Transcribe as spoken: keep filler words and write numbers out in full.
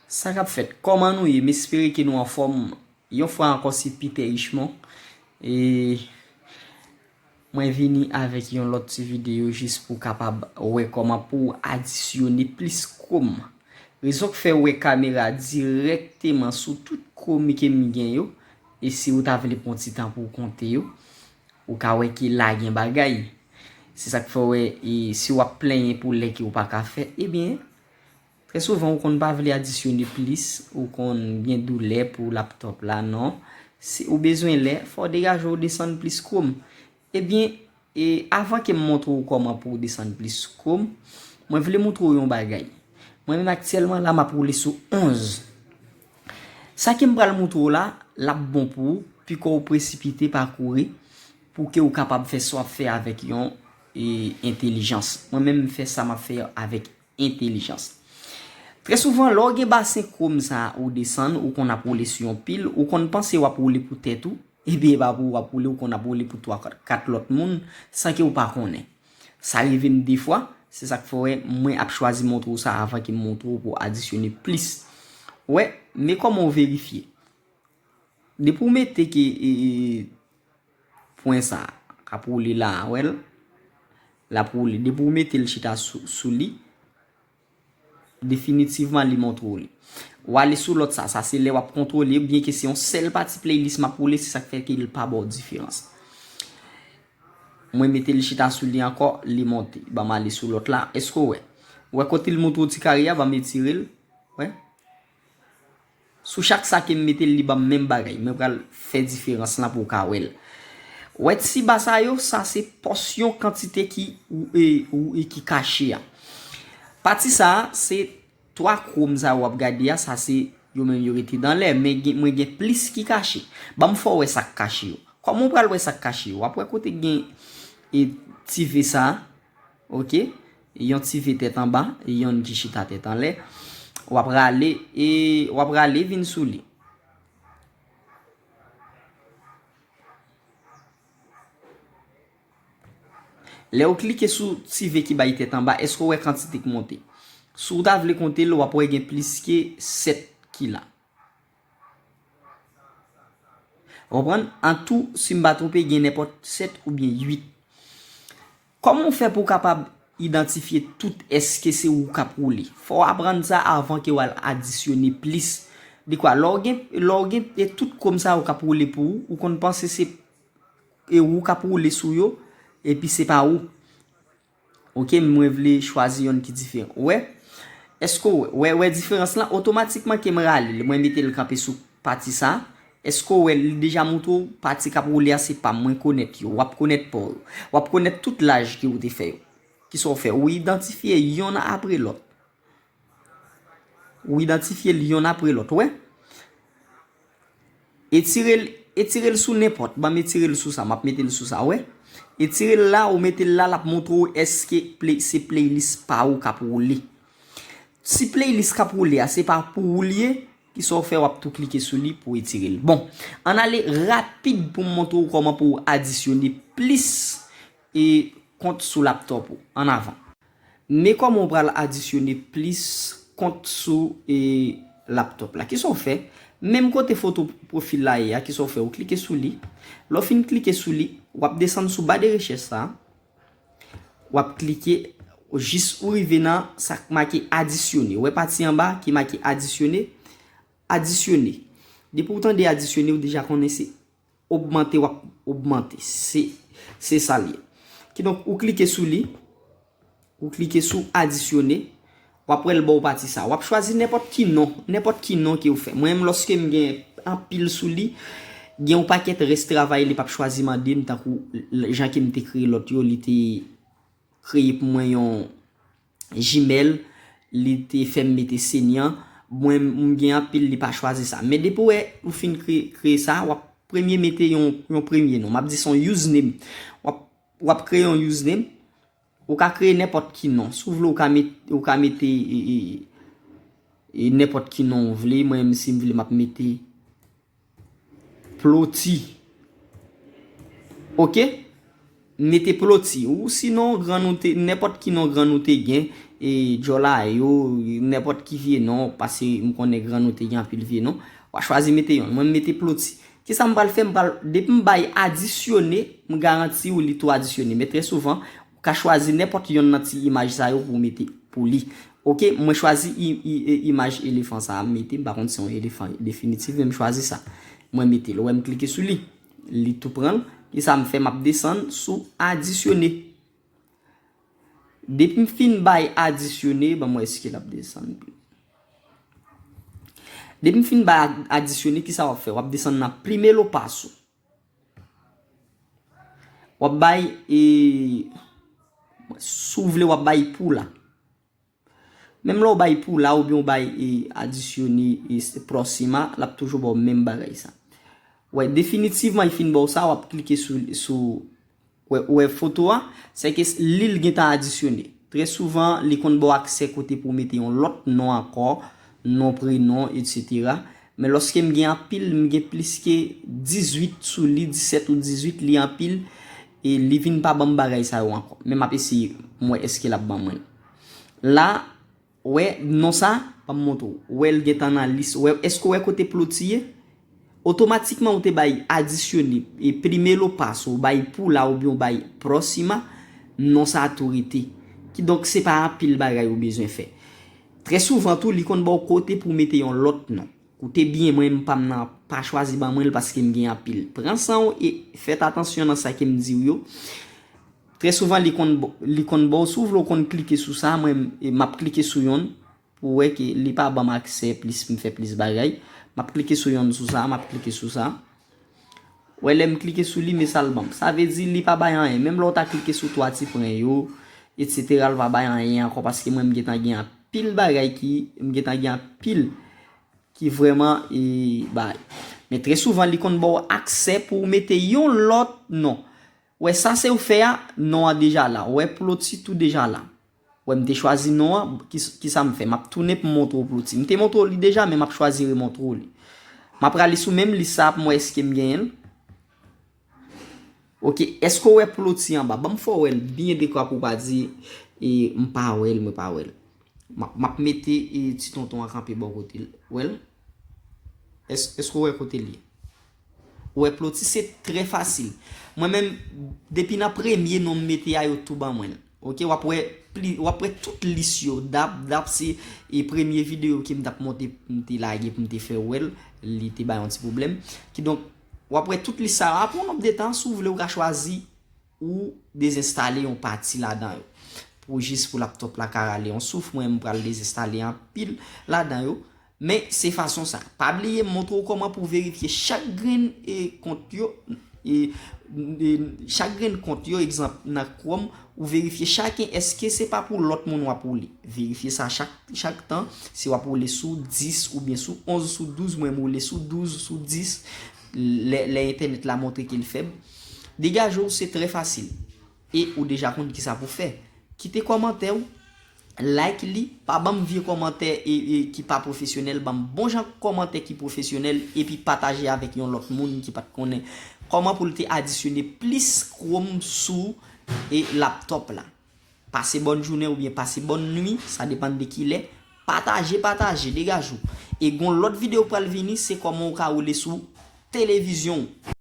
Sa k ap fèt? Kòman nou ye? M espere ke nou anfòm. Yon fwa ankò, se Peter Richemond. E mwen vini avèk yon lòt ti videyo jis pou w kapab wè kòman pou w adisyone plis Chrome. Rezon k fè w wè kamera dirèkteman sou tout Chrome ke m gen yo, e si w ta vle pran ti tan pou w konte yo, ou ka wè ke la gen bagay. Se sa k fè w wè, e si w ap plenyen pou lè ke w pa ka fè, ebyen, trè souvan, ou konn pa vle adisyone plis, ou konn gen doulè pou laptòp la, non. Si ou bezwen lè, fò w degaje w desann plis Chrome. Ebyen, e avan ke m montre w kòman pou w desann plis Chrome, mwen vle montre w yon bagay. Mwen menm aktyèlman la, m ap woule sou onz. Sa ke m pral montre w la, l ap bon pou ou, piko w presipite, pa kouri, pou ke w kapab fè sa w ap fè avèk yon, e, entèlijans. Mwen menm, m fè sa m ap fè avèk entèlijans. Trè souvan, lè w gen basen Chrome sa a ou desann, ou konn ap woule sou yon pil, ou konn panse w ap woule pou tèt ou, ebyen, e pa pou ou w ap woule, ou konn ap woule pou twa, kat, kat lòt moun, san ke w pa konnen. Sa rive m de fwa, se sa k fè w wè mwen ap chwazi montre w sa avan ke m montre w pou adisyone plis. Wè, men kòman w verifye. Depi w mete ke, e, e, pwen sa a k ap woule la a, wè l, l ap woule. Depi w mete l chita sou, sou li, definitivman, li montre w li. W ale sou lòt sa, sa se lè w ap kontwole, byenke se yon sèl pati playlist m ap woule, se sa k fè ke l pa ba w diferans. Mwen mete l chita sou li ankò, li monte. Ban m ale sou lòt la. Èske w wè? W wè kote l montre w ti kare a, ban m etire l. Wè. Sou chak sa ke m mete l, li ban m menm bagay. Mwen pral fè diferans lan pou w ka wè l. Wè ti ba sa yo, sa se pòsyon kantite ki ou e, ou e ki kache a. Pati sa a, se twa Chrome sa yo w ap gade a, sa se yo menm yo rete dan lè, men gen, mwen gen plis ki kache. Ban m fè w wè sa k kache yo. Kòman w pral wè sa k kache yo? W ap wè kote gen, e, ti V sa a, oke? Yon ti V tèt anba, yonn ki chita tèt anlè. W ap rale, e, w ap rale vin sou li. Lè w klike sou ti V ki bay tèt anba, èske w wè kantite k monte? Si w ta vle konte l, w ap wè gen plis ke sèt ki la. Ou konprann? An tou, si m pa twonpe, gen nenpòt sèt oubyen uit. Kòman w fè pou w kapab idantifye tout èske se ou k ap woule? Fò w aprann sa avan ke w al adisyone plis. Dekwa, lè w gen, lè w gen, e tout Chrome sa yo k ap woule pou ou, ou konn panse se, e ou k ap woule sou yo, epi se pa ou. Oke, mwen vle chwazi yonn ki diferan. Ou wè? Èske w wè, wè, wè diferans lan? Otomatikman ke m rale l, mwen mete l kanpe sou pati sa. Èske w wè, li deja montre w pati k ap woule a se pa m, mwen konèt yo. W ap konèt pa w yo. W ap konèt tout laj ke w te fè yo. Kisa w fè? Ou idantifye yonn apre lòt. Ou idantifye l yonn apre lòt, ou wè? Etire l, etire l sou nenpòt. Ban m etire l sou sa, m ap mete l sou sa, ou wè? Etire l la, ou mete l la, l ap montre w èske play, se playlist pa ou k ap woule. Si playlist k ap woule a, se pa pou ou l ye, kisa w fè, w ap tou klike sou li pou w etire l. Bon, ann ale rapid pou m montre w kòman pou w adisyone plis e kont sou laptòp ou. Ann avan. Men kòman w pral adisyone plis kont sou, e, laptòp la. Kisa w fè? Menm kote foto pwofil la ye a, kisa w fè? Ou klike sou li. Lè w fin klike sou li, w ap desann sou ba de rechèch sa a. W ap klike jis ou rive nan sa k make adisyone. Ou wè pati anba ki make adisyone? Adisyone. Depi w tande adisyone, ou deja konnen se ogmante, w ap ogmante. Se, se sa l ye. Kidonk, ou klike sou li. Ou klike sou adisyone. W ap wè l ba w pati sa. W ap chwazi nenpòt ki non. Nenpòt ki non ke w fè. Mwen menm, lòske m gen anpil sou li, gen yon pakèt rès travay li p ap chwazi mande m, tankou l-, jan ke m te kreye lòt yo, li te kreye pou mwen yon Gmail, li te fè m mete Senian. Mwen, m gen anpil, li pa chwazi sa. Men depi w wè, ou fin kreye, kreye sa, w ap premye mete yon, yon premye non. M ap di se yon username. W ap, w ap kreye yon username. Ou ka kreye nenpòt ki non. Si w vle, ou ka met-, ou ka mete, e, e, e, nenpòt ki non w vle. Mwen menm, si m vle, m ap mete Ploti. Oke? mete Ploti ou sinon grann ou te, nenpòt ki non grann ou te gen, e Djòla yo, nenpòt ki vye non, paske m konnen grann ou te gen anpil vye non. W a chwazi mete yonn. Mwen m mete Ploti. Kisa m pral fè? M pral, depi m bay adisyone, m garanti w li tou adisyone. Men trè souvan, ou ka chwazi nenpòt yonn nan ti imaj sa yo pou w mete pou li. Ok, mwen chwazi i- i- i- imaj elefan sa a m mete, m pa konn si yon elefan definitif, men m chwazi sa. Mwen mete l, ou wè m klike sou li. Li tou pran l. Kisa m fè? M ap desann sou adisyone. Depi m fin bay adisyone, ban m wè èske l ap desann. Depi m fin bay ad- adisyone, kisa w ap fè? W ap desann nan primero paso. W ap bay, e, si w vle, w ap bay pou la. Menm lè w bay pou la oubyen w bay, e, adisyone, e, s- próxima, l ap toujou ba w menm bagay sa. Wè, definitivman, li fin ba w sa, w ap klike sou, sou, wè, wè foto a, se ke s- li l gentan adisyone. Trè souvan, li konn ba w aksè kote pou w mete yon lòt non ankò, non, prenon, etsetera. Men lòske m gen anpil, m gen plis ke dizuit sou li, disèt ou dizuit, li anpil, e li vin pa ban m bagay sa yo ankò. Men m ap eseye, m wè èske l ap ban mwen l. La, wè, non sa, ban m montre w. Wè l gentan nan lis. Wè, èske w wè kote Ploti ye? Otomatikman, ou te bay adisyone, e primero paso, ou bay pou la oubyen ou bay próxima, non sa a tou rete. Kidonk, se pa anpil bagay ou bezwen fè. Trè souvan tou, li konn ba w kote pou w mete yon lòt non. Koute byen, mwen menm pa m nan pa chwazi ban mwen l paske m gen anpil. Pran san w e fèt atansyon nan sa ke m di w yo. Trè souvan, li konn, li konn ba w, si w vle, w konn klike sou sa, mwen, e, m ap klike sou yonn pou w wè ke li pa ban m aksè plis, pou m fè plis bagay. M ap klike sou yonn sou sa, m ap klike sou sa. Wè, lè m klike sou li, men sa l ban m. Sa vle di, li pa bay anyen. Menm lè w ta klike sou twa ti pwen yo, etsetera, l pa bay anyen ankò, paske mwen, m gentan gen anpil bagay ki, m gentan gen anpil ki vrèman, e, bay. Men trè souvan, li konn ba w aksè pou w mete yon lòt non. Wè, sa se ou fè a, non an deja la. Wè, Ploti tou deja la. Wè, m te chwazi non an, ki, kisa m fè? M ap tounen pou m montre w Ploti. M te montre w li deja, men m ap chwazi remontre w li. M ap rale sou menm lis sa a pou m wè èske m genyen l. Ok, èske w wè Ploti anba? Ban m fè w wè l byen dekwa pou w pa di, e, m pa wè l, mwen pa wè l. M ap, m ap mete, e, ti tonton an kanpe bò kote l. Wè l? Èske, èske w wè kote l ye? Ou wè Ploti, se trè fasil. Mwen menm, depi nan premye non m mete a, yo tou ban mwen l. Ok, w ap wè pli, w ap wè tout lis yo. Dap, dap se, e, premye videyo ke m t ap monte, m te lage pou m te fè w wè l, li te bay yon ti pwoblèm. Kidonk, w ap wè tout lis sa yo. Apre yon nonb de tan, si w vle, ou ka chwazi ou dezenstale yon pati ladan yo. Pou jis pou laptop la ka rale yon souf, mwen m pral dezenstale anpil ladan yo. Men se fason sa. Pa bliye m montre w kòman pou w verifye chak grenn, e, kont yo, e, e, chak grenn kont yo, egzanp, nan Chrome, ou verifye chaken, èske se pa pou lòt moun w ap woule. Verifye sa chak, chak tan, si w ap woule sou dis oubyen sou onz sou douz, mwen m woule sou douz sou dis, lè, lè entènèt la montre ke l fèb. Degaje w, se trè fasil. E ou deja konn kisa pou fè. Kite kòmantè w, like li, pa ban m vye kòmantè e, e ki pa pwofesyonèl, ban m bon jan kòmantè ki pwofesyonèl, epi pataje avèk yon lòt moun ki pa t konnen kòman pou l te adisyone plis Chrome sou, e, laptop la. Pase bòn jounen oubyen pase bòn nwi, sa depann de kilè. Pataje, pataje, degaje w. E gon lòt videyo k pral vini, se kòman w ka woule sou televizyon w.